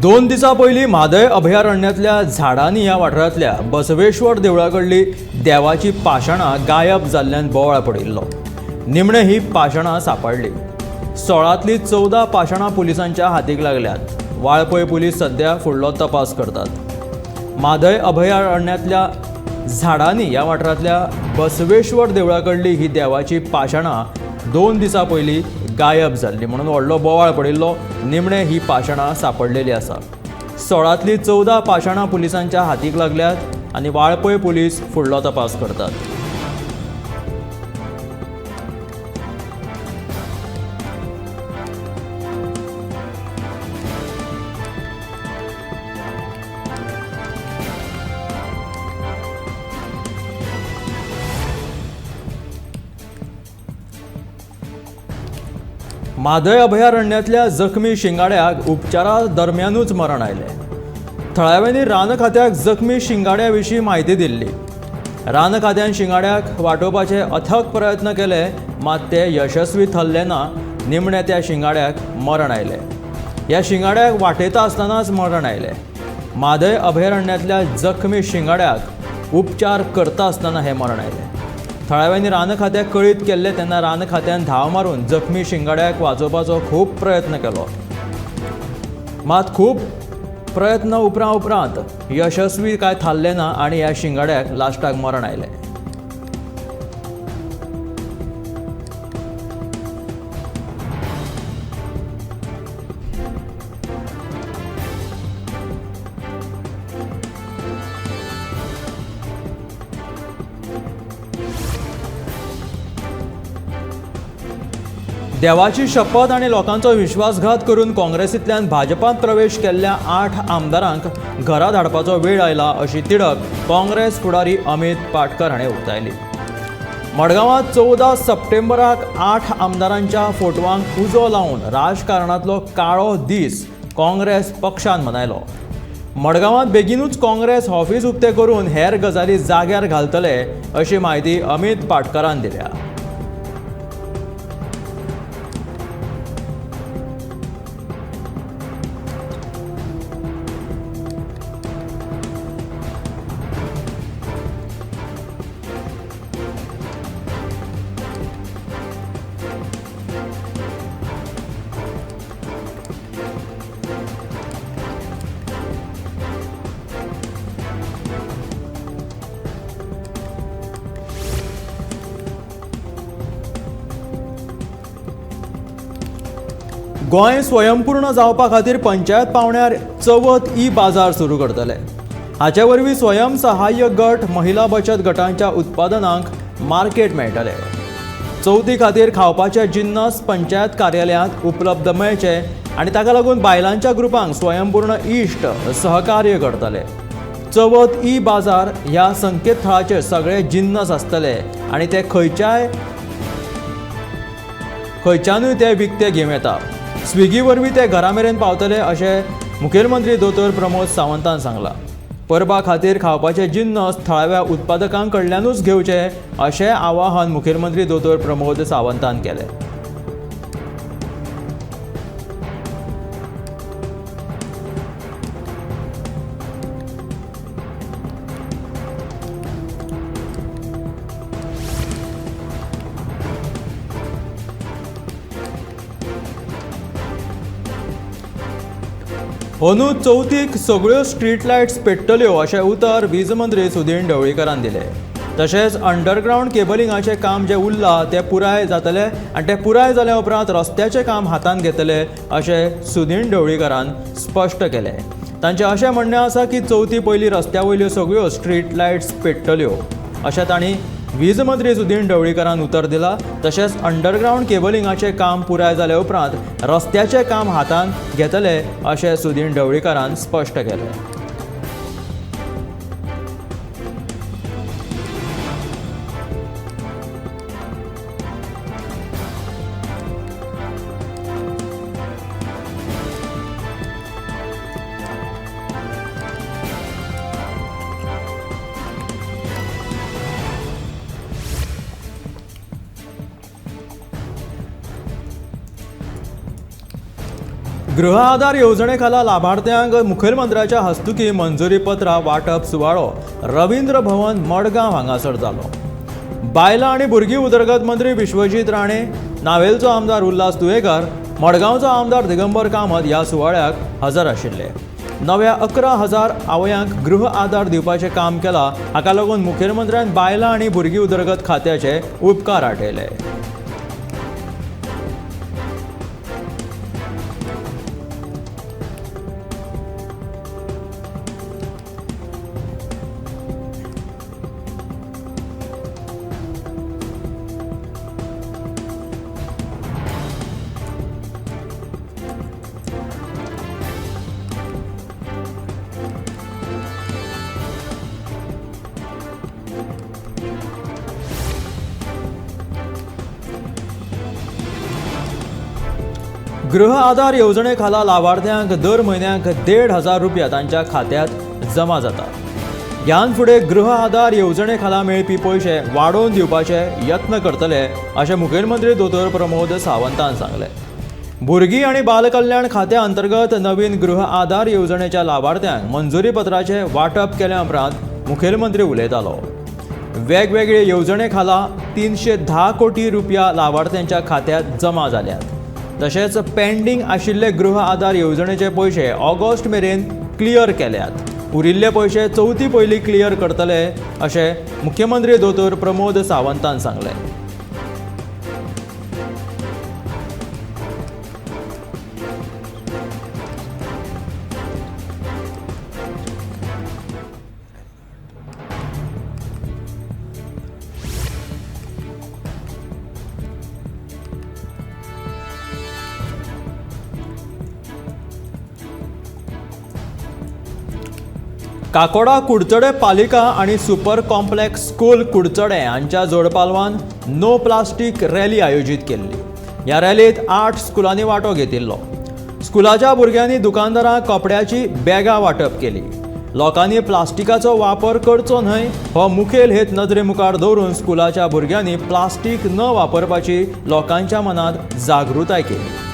2 दिसां पयलीं म्हादय अभयारण्यांतल्या झाडांनी ह्या वाठारांतल्या बसवेश्वर देवळा कडली देवाची पाषाणां गायब जाल्ल्यान बोवाळ पडिल्लो. निमणे ही पाषाणां सापडली. 16तली 14 पाषाणां पुलिसांच्या हातीक लागल्यात. वाळपय पुलीस सध्या फुडलो तपास करतात. म्हादय अभयारण्यांतल्या झाडांनी ह्या वाठारांतल्या बसवेश्वर देवळा कडली ही देवाची पाषाणां 2 दिसां पयलीं गायब जाल्ली म्हणून व्हडलो बोवाळ पडिल्लो. निमणे ही पाषाणां सापडलेली आसा. 16तली 14 पाषाणां पुलिसांच्या हातीक लागल्यात आनी वाळपय पुलीस फुडलो तपास करतात. म्हादय अभयारण्यांतल्या जखमी शिंगाड्याक उपचारा दरम्यानूच मरण आयलें. थळाव्यांनी रान खात्याक जखमी शिंगाड्या विशीं म्हायती दिल्ली. रान खात्यान शिंगाड्याक वाटोवपाचे अथक प्रयत्न केले, मात ते यशस्वी थरले ना. निमणे त्या शिंगाड्याक मरण आयलें. ह्या शिंगाड्याक वाटयता आसतनाच मरण आयलें. म्हादय अभयारण्यांतल्या जखमी शिंगाड्याक उपचार करता आसतना हें मरण आयलें. थळाव्यांनी रान खात्याक कळीत केल्लें तेन्ना रान खात्यान धांव मारून जखमी शिंगाड्याक वाचोवपाचो खूब प्रयत्न केलो, मात खूब प्रयत्न उपरांत यशस्वी काय थारलें ना आनी ह्या शिंगाड्याक लास्टाक मरण आयलें. देवाची शपथ आनी लोकांचो विश्वासघात करून काँग्रेसींतल्यान भाजपांत प्रवेश केल्ल्या 8 आमदारांक घरा धाडपाचो वेळ आयला अशी तिडक काँग्रेस फुडारी अमित पाटकर हाणें उक्तायली. मडगांवांत 14 सप्टेंबराक 8 आमदारांच्या फोटवांक उजो लावन राजकारणांतलो काळो दीस काँग्रेस पक्षान मनयलो. मडगांवांत बेगीनूच काँग्रेस ऑफिस उक्तें करून हेर गजाली जाग्यार घालतले अशी म्हायती अमित पाटकरान दिल्या. गोंय स्वयंपूर्ण जावपा खातीर पंचायत पावंड्यार चवथ ई बाजार सुरू करतले. हाचे वरवीं स्वयं सहाय्य गट, महिला बचत गटांच्या उत्पादनांक मार्केट मेळटले. चवथी खातीर खावपाचे जिन्नस पंचायत कार्यालयांत उपलब्ध मेळचे आनी ताका लागून बायलांच्या ग्रुपांक स्वयंपूर्ण इश्ट सहकार्य करतले. चवथ ई बाजार ह्या संकेतथळाचेर सगळे जिन्नस आसतले आनी ते खंयच्यानूय ते विकते घेवं येता. स्विगी वरवीं ते घरा मेरेन पावतले अशें मुखेलमंत्री दोतोर प्रमोद सावंतान सांगलां. परबा खातीर खावपाचे जिन्नस थळाव्या उत्पादकां कडल्यानूच घेवचे अशें आवाहन मुखेलमंत्री दोतोर प्रमोद सावंतान केलें. अंदू चवथीक सगळ्यो स्ट्रीट लायट्स पेट्टल्यो अशें उतर वीज मंत्री सुदीन ढवळीकरान दिलें. तशेंच अंडरग्रावंड केबलिंगाचें काम जें उरलां तें पुराय जातलें आनी तें पुराय जाल्या उपरांत रस्त्याचें काम हातांत घेतले अशें सुदीन ढवळीकरान स्पश्ट केलें. तांचें अशें म्हणणें आसा की चवथी पयलीं रस्त्या वयल्यो सगळ्यो स्ट्रीट लायट्स पेट्टल्यो अशें तांणी वीज मंत्री सुदीन ढवळीकरान उतर दिलां. तशेंच अंडरग्रावंड केबलिंगाचें काम पुराय जाल्या उपरांत रस्त्याचें काम हातांत घेतले अशें सुदीन ढवळीकरान स्पश्ट केलें. गृह आधार येवजणे खाला लाभार्थ्यांक मुखेलमंत्र्याच्या हस्तुकी मंजुरी पत्रां वांटप सुवाळो रवींद्र भवन मडगांव हांगासर जालो. बायलां आनी भुरगीं उदरगत मंत्री विश्वजीत राणे, नावेलचो आमदार उल्हास तुयेंकार, मडगांवचो आमदार दिगंबर कामत ह्या सुवाळ्याक हजर आशिल्ले. नव्या 11,000 आवयांक गृह आधार दिवपाचें काम केलां. हाका लागून मुखेलमंत्र्यान बायलां आनी भुरगीं उदरगत खात्याचे उपकार आठयले. गृह आधार येवजणे खाला लावार्थ्यांक दर म्हयन्याक 1,500 रुपया तांच्या खात्यांत जमा जाता. ह्यान फुडें गृह आधार येवजणे खाला मेळपी पयशे वाडोवन दिवपाचे यत्न करतले अशें मुखेलमंत्री दोतोर प्रमोद सावंतान सांगलें. भुरगीं आनी बालकल्याण खात्या अंतर्गत नवीन गृह आधार येवजणेच्या लावार्थ्यांक मंजुरी पत्राचें वांटप केल्या उपरांत मुखेलमंत्री उलयतालो. वेगवेगळे येवजणे खाला 310 कोटी रुपया लावार्थ्यांच्या खात्यांत जमा जाल्यात. तशेंच पेंडींग आशिल्ले गृह आधार येवजणेचे पयशे ऑगस्ट मेरेन क्लियर केल्यात. उरिल्ले पयशे चवथी पयलीं क्लियर करतले अशें मुख्यमंत्री दोतोर प्रमोद सावंतान सांगलें. काकोडा कुडचडे पालिका आनी सुपर कॉम्प्लेक्स स्कूल कुडचडे हांच्या जोडपालवान नो प्लास्टीक रॅली आयोजीत केल्ली. ह्या रॅलीत 8 स्कुलांनी वांटो घेतिल्लो. स्कुलाच्या भुरग्यांनी दुकानदारांक कपड्याची बॅगां वांटप केली. लोकांनी प्लास्टिकाचो वापर करचो न्हय हो मुखेल हेत नदरे मुखार दवरून स्कुलाच्या भुरग्यांनी प्लास्टीक न वापरपाची लोकांच्या मनांत जागृताय केली.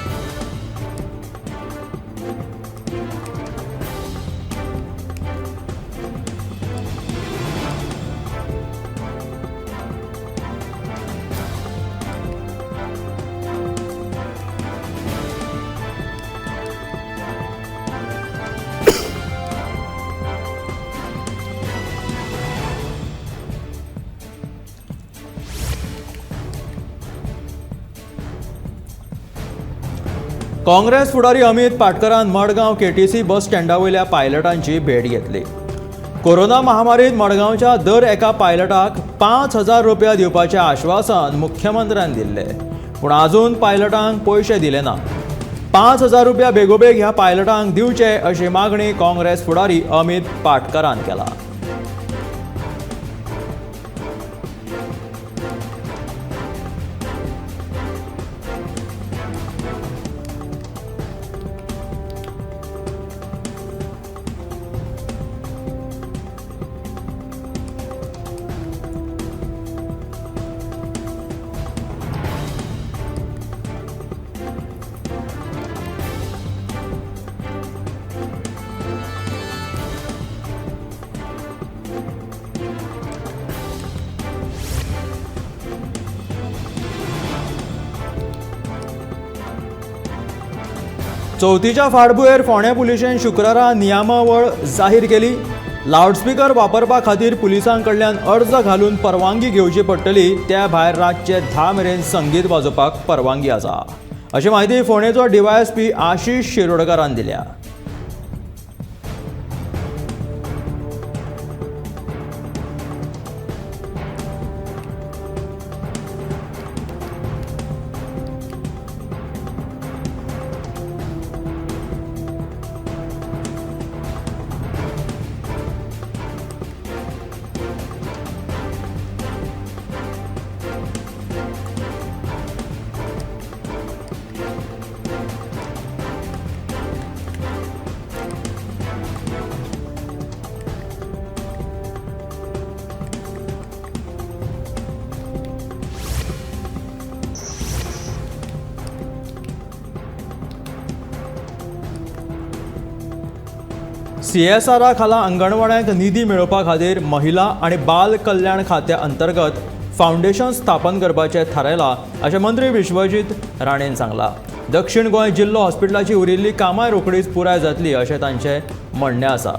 काँग्रेस फुडारी अमित पाटकरान मडगांव केटीसी बस स्टँडा वयल्या पायलटांची भेट घेतली. कोरोना महामारीत मडगांवच्या दर एका पायलटाक 5,000 रुपया दिवपाचें आश्वासन मुख्यमंत्र्यान दिल्लें, पूण आजून पायलटांक पयशे दिले ना. 5,000 रुपया बेगोबेग ह्या पायलटांक दिवचे अशी मागणी काँग्रेस फुडारी अमित पाटकरान केला. चवथीच्या फाटभुंयेर फोंडें पुलिशेन शुक्रारा नियमावळ जाहीर केली. लावडस्पीकर वापरपा खातीर पुलिसां कडल्यान अर्ज घालून परवानगी घेवची पडटली. त्या भायर रातचे 10 मेरेन संगीत वाजोवपाक परवानगी आसा अशी म्हायती फोंडेचो डीवायएसपी आशिष शिरोडकारान दिल्या. सीएसआरा खाला अंगणवाड्यांक निधी मेळोवपा खातीर महिला आनी बाल कल्याण खात्या अंतर्गत फावंडेशन स्थापन करपाचें थारायलां अशें मंत्री विश्वजीत राणेन सांगलां. दक्षिण गोंय जिल्लो हॉस्पिटलाची उरिल्ली कामां रोखडीच पुराय जातली अशें तांचें म्हणणें आसा.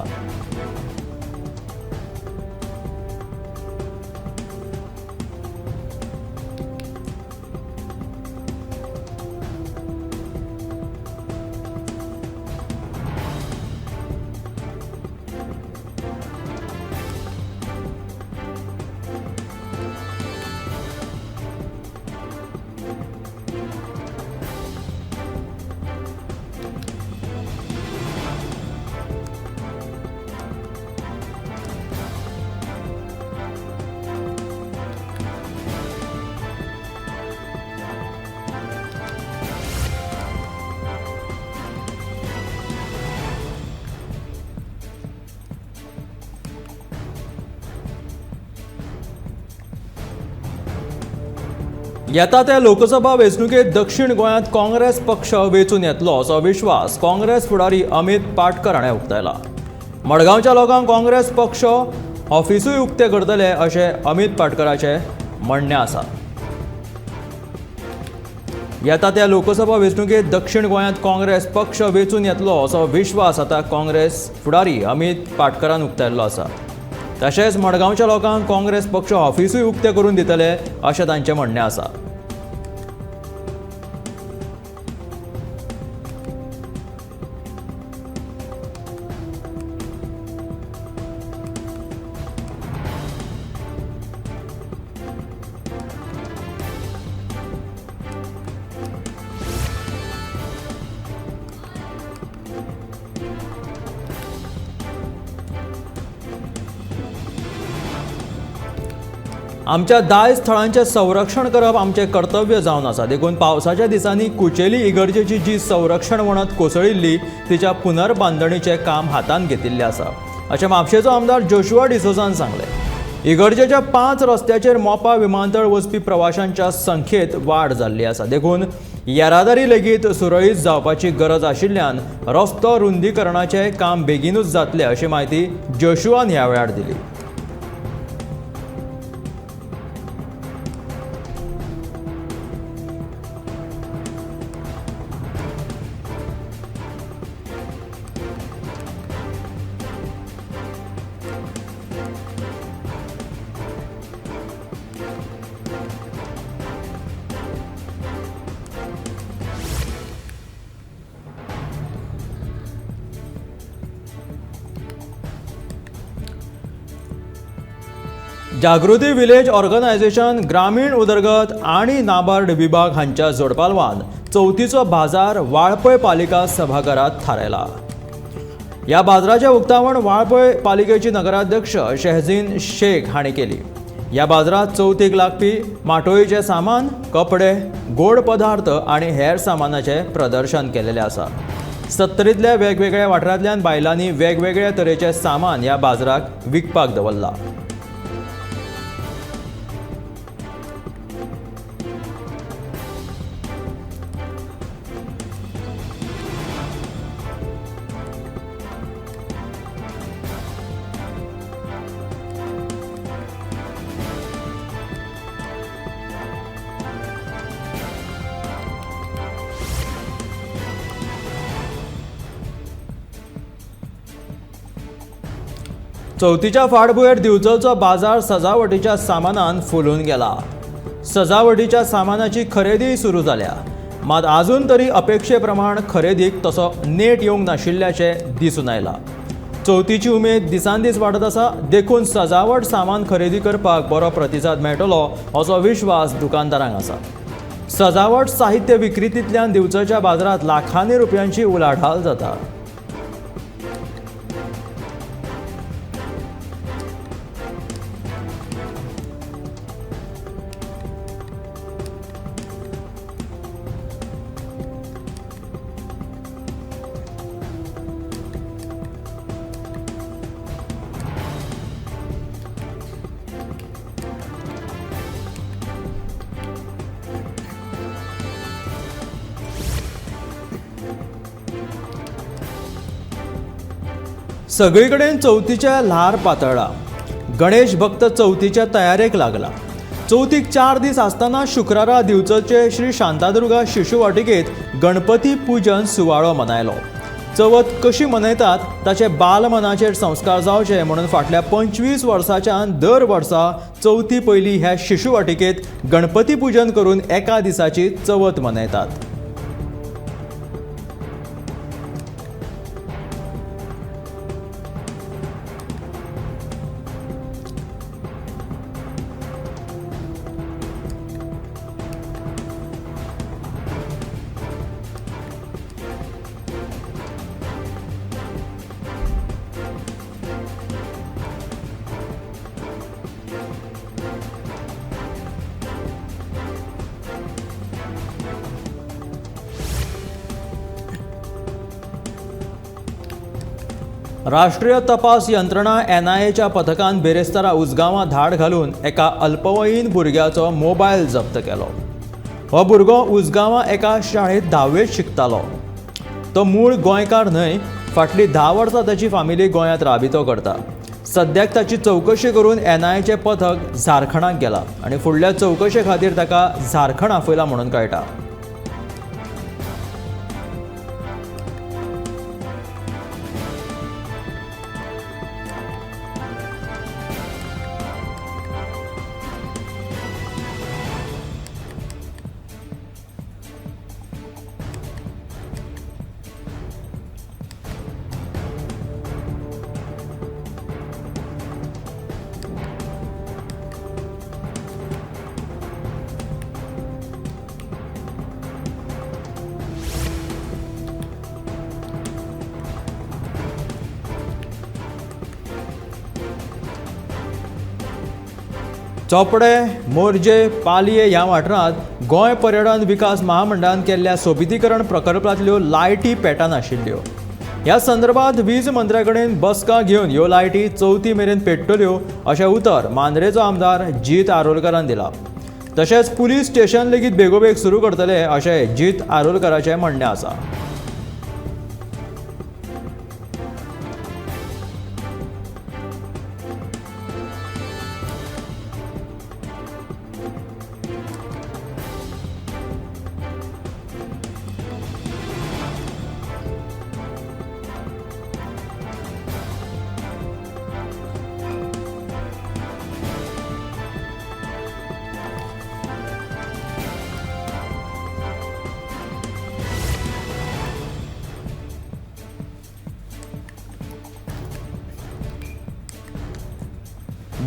येता त्या लोकसभा वेंचणुकेत दक्षिण गोंयांत काँग्रेस पक्ष वेंचून येतलो असो विश्वास काँग्रेस फुडारी अमित पाटकर हाणें उक्तायला. मडगांवच्या लोकांक काँग्रेस पक्ष ऑफिसूय उक्तें करतले अशें अमित पाटकराचें म्हणणें आसा. येता त्या लोकसभा वेंचणुकेत दक्षिण गोंयांत काँग्रेस पक्ष वेंचून येतलो असो विश्वास आतां काँग्रेस फुडारी अमित पाटकरान उक्तायल्लो आसा. तशेंच मडगांवच्या लोकांक काँग्रेस पक्ष ऑफिसूय उक्तें करून दितले अशें तांचें म्हणणें आसा. आमच्या दायज थळांचें संरक्षण करप आमचें कर्तव्य जावन आसा, देखून पावसाच्या दिसांनी कुचेली इगर्जेची जी संरक्षण वणत कोसळिल्ली तिच्या पुनर्बांदणीचें काम हातांत घेतिल्लें आसा अशें म्हापशेचो आमदार जोशुआ डिसोजान सांगलें. इगर्जेच्या 5 रस्त्याचेर मोपा विमानतळ वचपी प्रवाशांच्या संख्येत वाड जाल्ली आसा, देखून येरादारी लेगीत सुरळीत जावपाची गरज आशिल्ल्यान रस्तो रुंदीकरणाचें काम बेगीनूच जातलें अशी म्हायती जोशुआन ह्या वेळार दिली. जागृती विलेज ऑर्गनायझेशन, ग्रामीण उदरगत आनी नाबार्ड विभाग हांच्या जोडपालवान चवथीचो बाजार वाळपय पालिका सभाघरात थारायला. ह्या बाजाराचें उक्तावण वाळपय पालिकेची नगराध्यक्ष शहजीन शेख हांणी केली. ह्या बाजारात चवथीक लागपी माटोळीचें सामान, कपडे, गोड पदार्थ आनी हेर सामानाचें प्रदर्शन केलेलें आसा. सत्तरींतल्या वेगवेगळ्या वाठारांतल्यान बायलांनी वेगवेगळ्या तरेचें सामान ह्या बाजाराक विकपाक दवरलां. चवथीच्या फाटभुंयेर दिवचलचो बाजार सजावटीच्या सामानान फुलून गेला. सजावटीच्या सामानाची खरेदी सुरू जाल्या, मात आजून तरी अपेक्षे प्रमाण खरेदीक तसो नेट येवंक नाशिल्ल्याचें दिसून आयलां. चवथीची उमेद दिसान दीस वाडत आसा, देखून सजावट सामान खरेदी करपाक बरो प्रतिसाद मेळटलो असो विश्वास दुकानदारांक आसा. सजावट साहित्य विक्रीतींतल्यान दिवचलच्या बाजारांत लाखांनी रुपयांची उलाढाल जाता. सगळी कडेन चवथीचें ल्हार पातळ्ळां. गणेश भक्त चवथीच्या तयारेक लागला. चवथीक 4 दीस आसतना शुक्रारा दिवचलचे श्री शांतादुर्गा शिशु वाटिकेत गणपती पूजन सुवाळो मनयलो. चवथ कशी मनयतात ताचे बालमनाचेर संस्कार जावचे म्हणून फाटल्या 25 वर्सांच्यान दर वर्सा चवथी पयलीं ह्या शिशु वाटिकेत गणपती पूजन करून एका दिसाची चवथ मनयतात. राष्ट्रीय तपास यंत्रणा एनआयएच्या पथकान बेरेस्तारा उजगांवां धाड घालून एका अल्पवयीन भुरग्याचो मोबायल जप्त केलो. हो भुरगो उजगांवां एका शाळेंत 10वेंत शिकतालो. तो मूळ गोंयकार न्हय. फाटलीं 10 वर्सां ताची फामिली गोंयांत राबितो करता. सद्याक ताची चवकशी करून एनआयएचें पथक झारखंडाक गेलां आनी फुडल्या चवकशे खातीर ताका झारखंड आपयला म्हणून कळटा. चोपडे, मोरजे, पालये ह्या वाठारांत गोंय पर्यटन विकास महामंडळान केल्ल्या सोबितीकरण प्रकल्पांतल्यो लायटी पेटनाशिल्ल्यो. ह्या संदर्भात वीज मंत्र्या कडेन बसका घेवन ह्यो लायटी चवथी मेरेन पेट्टल्यो अशें उतर मांद्रेचो आमदार जीत आरोलकारान दिलां. तशेंच पुलीस स्टेशन लेगीत बेगोबेग सुरू करतले अशें जीत आरोलकाराचें म्हणणें आसा.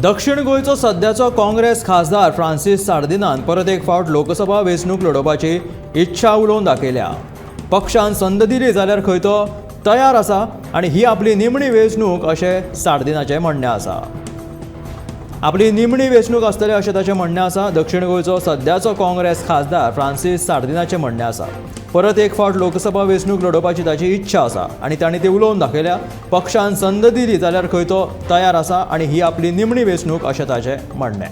दक्षिण गोंयचो सद्याचो काँग्रेस खासदार फ्रांसीस सार्दिनान परत एक फावट लोकसभा वेंचणूक लडोवपाची इच्छा उलोवन दाखयल्या. पक्षान संद दिली जाल्यार खंय तो तयार आसा आनी ही आपली निमणी वेंचणूक अशें सार्दिनाचें म्हणणें आसा. आपली निमणी वेंचणूक आसतली अशें ताचें म्हणणें आसा. दक्षिण गोंयचो सद्याचो काँग्रेस खासदार फ्रांसीस सार्दिनाचें म्हणणें आसा. परत एक फावट लोकसभा वेंचणूक लडोवपाची ताची इच्छा आसा आनी ताणें ती उलोवन दाखयल्या. पक्षान संद दिली जाल्यार खंय तो तयार आसा आनी ही आपली निमणी वेंचणूक अशें ताचें म्हणणें.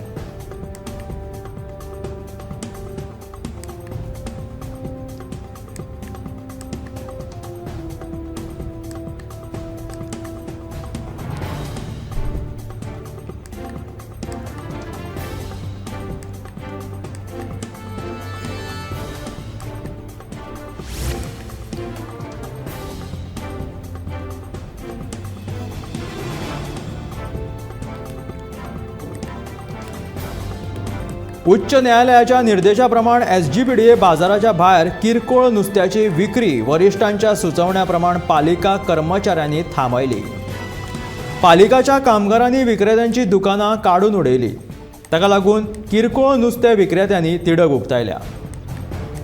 उच्च न्यायालयाच्या निर्देशाप्रमाण एसजीपीडीए बाजाराच्या भायर किरकोळ नुस्त्याची विक्री वरिष्ठांच्या सुचवण्याप्रमाण पालिका कर्मचाऱ्यांनी थांबयली. पालिकाच्या कामगारांनी विक्रेत्यांची दुकानां काडून उडयली. ताका लागून किरकोळ नुस्तें विक्रेत्यांनी तिडक उक्तायल्या.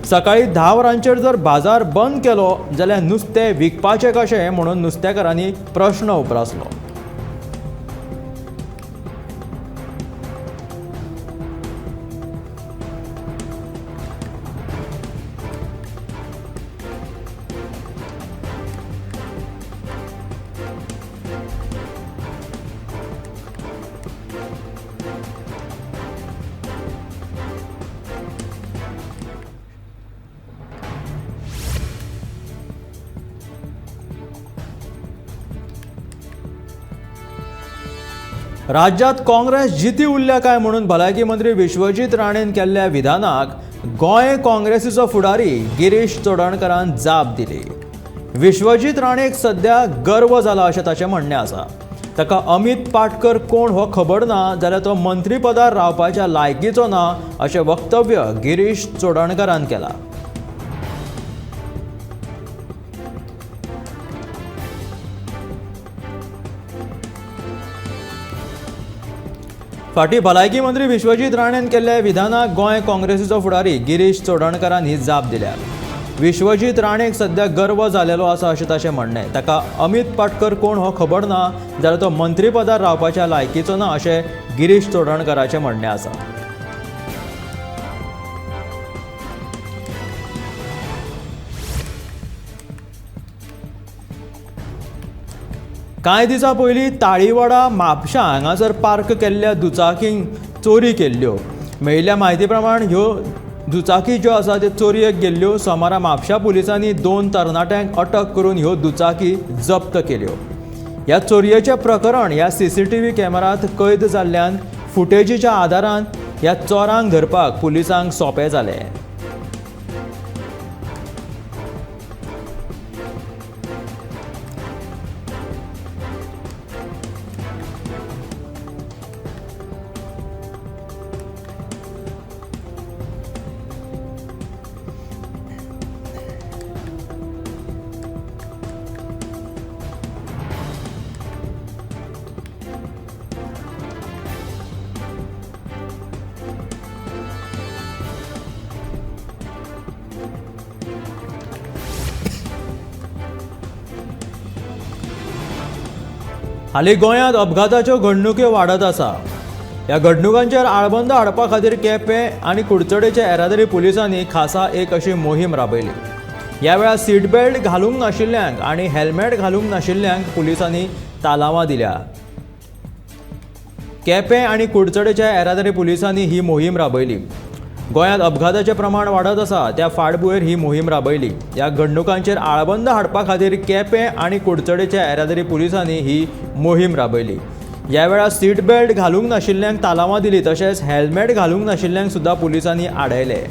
सकाळी 10 वरांचेर जर बाजार बंद केलो जाल्यार नुस्तें विकपाचें कशें म्हणून नुस्तेकारांनी प्रश्न उप्रासलो. राज्यात काँग्रेस जिती उरल्या काय म्हणून भलायकी मंत्री विश्वजीत राणेन केल्ल्या विधानाक गोंय काँग्रेसीचो फुडारी गिरीश चोडणकारान जाप दिली. विश्वजीत राणेक सध्या गर्व जाला अशें ताचें म्हणणें आसा. ताका अमित पाटकर कोण हो खबर ना जाल्यार तो मंत्रीपदार रावपाच्या लायकीचो ना अशें वक्तव्य गिरीश चोडणकारान केलां. फाटीं भलायकी मंत्री विश्वजीत राणेन केल्ल्या विधानाक गोंय काँग्रेसीचो फुडारी गिरीश चोडणकारान ही जाप दिल्या. विश्वजीत राणेक सध्या गर्व जालेलो आसा अशें ताचें म्हणणें. ताका अमित पाटकर कोण हो खबर ना जाल्यार तो मंत्रीपदार रावपाच्या लायकीचो ना अशें गिरीश चोडणकाराचें म्हणणें आसा. कांय दिसां पयलीं ताळीवाडा म्हापशा हांगासर पार्क केल्ल्या दुचाकींक चोरी केल्ल्यो. मेळिल्ल्या म्हायती प्रमाण ह्यो दुचाकी ज्यो आसा त्यो चोरयेक गेल्ल्यो. सोमारा म्हापशा पुलिसांनी 2 तरणाट्यांक अटक करून ह्यो दुचाकी जप्त केल्यो. ह्या चोरयेचें प्रकरण ह्या CCTV कॅमेरात कैद जाल्ल्यान फुटेजीच्या आदारान ह्या चोरांक धरपाक पुलिसांक सोंपें जालें. हालीं गोंयांत अपघाताच्यो घडणुक्यो वाडत आसा. ह्या घडणुकांचेर आळबंद हाडपा खातीर केपें आनी कुडचडेच्या येरादारी पुलिसांनी खासा एक अशी मोहीम राबयली. ह्या वेळार सीट बेल्ट घालूंक नाशिल्ल्यांक आनी हेल्मेट घालूंक नाशिल्ल्यांक पुलिसांनी तालावां दिल्या. केपें आनी कुडचडेच्या येरादारी पुलिसांनी ही मोहीम राबयली. गोंयांत अपघाताचें प्रमाण वाडत आसा त्या फाटभुंयेर ही मोहीम राबयली. ह्या घडणुकांचेर आळबंद हाडपा खातीर केपें आनी कुडचडेच्या येरादारी पुलिसांनी ही मोहीम राबयली. ह्या वेळार सीट बेल्ट घालूंक नाशिल्ल्यांक तालावां दिली तशेंच हेल्मेट घालूंक नाशिल्ल्यांक सुद्दां पुलिसांनी आडयले.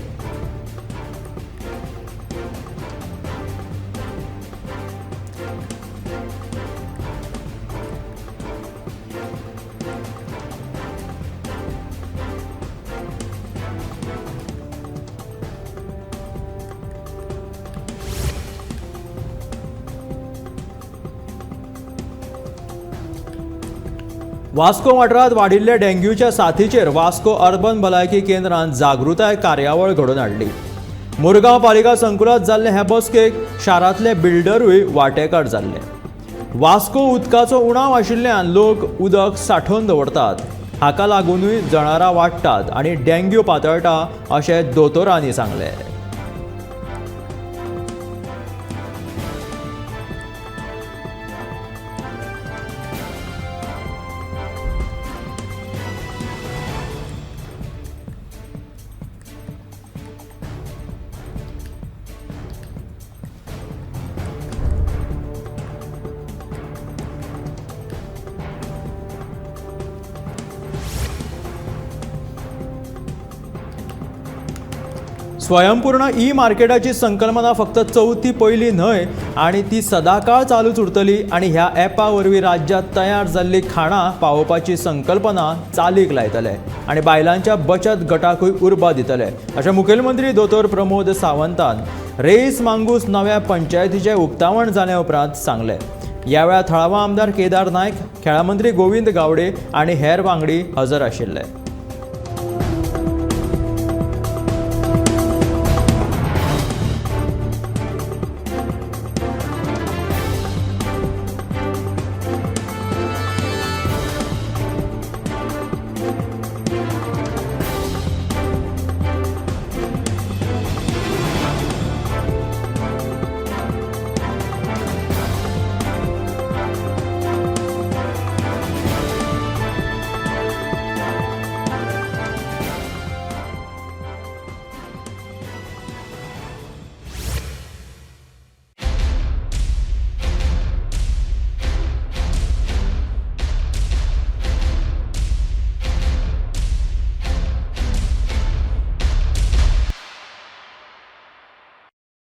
वास्को वाठारांत वाडिल्ल्या डेंग्यूच्या साथीचेर वास्को अर्बन भलायकी केंद्रान जागृताय कार्यावळ घडोवन हाडली. मुरगांव पालिका संकुलांत जाल्ले हे बसकेक शारांतले बिल्डरूय वांटेकार जाल्ले. वास्को उदकाचो उणाव आशिल्ल्यान लोक उदक सांठोवन दवरतात, हाका लागूनय जळारां वाडटात आनी डेंग्यू पातळटा अशें दोतोरांनी सांगलें. स्वयंपूर्ण ई मार्केटाची संकल्पना फक्त चवथी पयली न्हय आनी ती सदांकाळ चालूच उरतली आनी ह्या ॲपा वरवीं राज्यांत तयार जाल्ली खाणां पावोवपाची संकल्पना चालीक लायतले आनी बायलांच्या बचत गटाकूय उर्बा दितले अशें मुखेलमंत्री दोतोर प्रमोद सावंतान रेईस मांगूस नव्या पंचायतीचें उक्तावण जाल्या उपरांत सांगलें. ह्या वेळार थळावा आमदार केदार नायक, खेळां मंत्री गोविंद गावडे आनी हेर वांगडी हजर आशिल्ले.